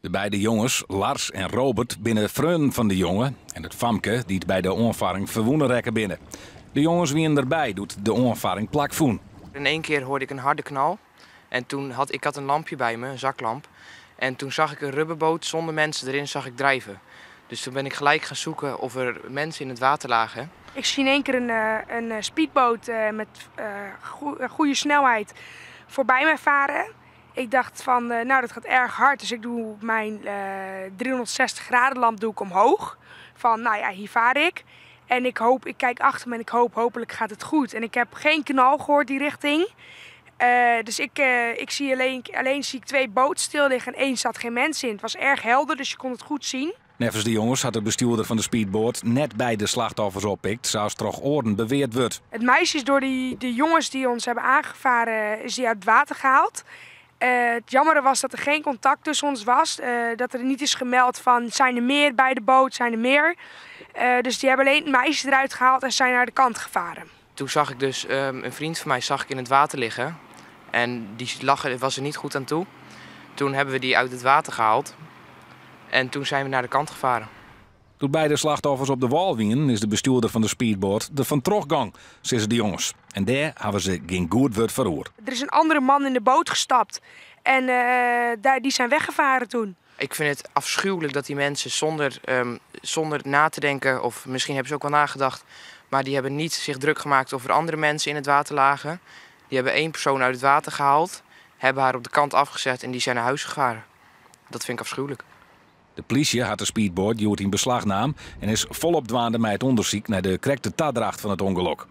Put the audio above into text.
De beide jonges, Lars en Robert, binne freonen fan de jonge en it famke dy't by de oanfarring ferwûne rekke binne. De jonges wiene derby doe't de oanfarring plakfûn. In één keer hoorde ik een harde knal. En toen had ik had een lampje bij me, een zaklamp. En toen zag ik een rubberboot zonder mensen erin zag ik drijven. Dus toen ben ik gelijk gaan zoeken of er mensen in het water lagen. Ik zie in één keer een speedboot met goede snelheid voorbij mij varen. Ik dacht van, nou, dat gaat erg hard, dus ik doe mijn 360 graden lamp doe ik omhoog. Van, nou ja, hier vaar ik. En ik hoop, ik kijk achter me en ik hoop, hopelijk gaat het goed. En ik heb geen knal gehoord die richting. Dus ik zie alleen zie ik twee boten stil liggen en één zat geen mens in. Het was erg helder, dus je kon het goed zien. Neffens de jonges hat de bestjoerder fan de speedboat net beide slachtoffers oppikt, sa as troch oaren beweard wurdt. Het meisje is door de jongens die ons hebben aangevaren, is die uit het water gehaald. Het jammere was dat er geen contact tussen ons was. Dat er niet is gemeld van zijn er meer bij de boot, zijn er meer. Dus die hebben alleen het meisje eruit gehaald en zijn naar de kant gevaren. Toen zag ik dus een vriend van mij zag ik in het water liggen. En die lag, was er niet goed aan toe. Toen hebben we die uit het water gehaald. En toen zijn we naar de kant gevaren. Doe't beide slachtoffers op de wâl wienen, is de bestjoerder fan de speedboat der fan troch gong, sizze de jonges. En dêr hawwe se gjin goed wurd foar oer. Er is een andere man in de boot gestapt en die zijn weggevaren toen. Ik vind het afschuwelijk dat die mensen zonder na te denken, of misschien hebben ze ook wel nagedacht, maar die hebben niet zich druk gemaakt of er andere mensen in het water lagen. Die hebben één persoon uit het water gehaald, hebben haar op de kant afgezet en die zijn naar huis gevaren. Dat vind ik afschuwelijk. De plysje hat de speedboat hjoed yn beslach naam en is folop dwaande mei it ûndersyk nei de krekte tadracht fan it ûngelok.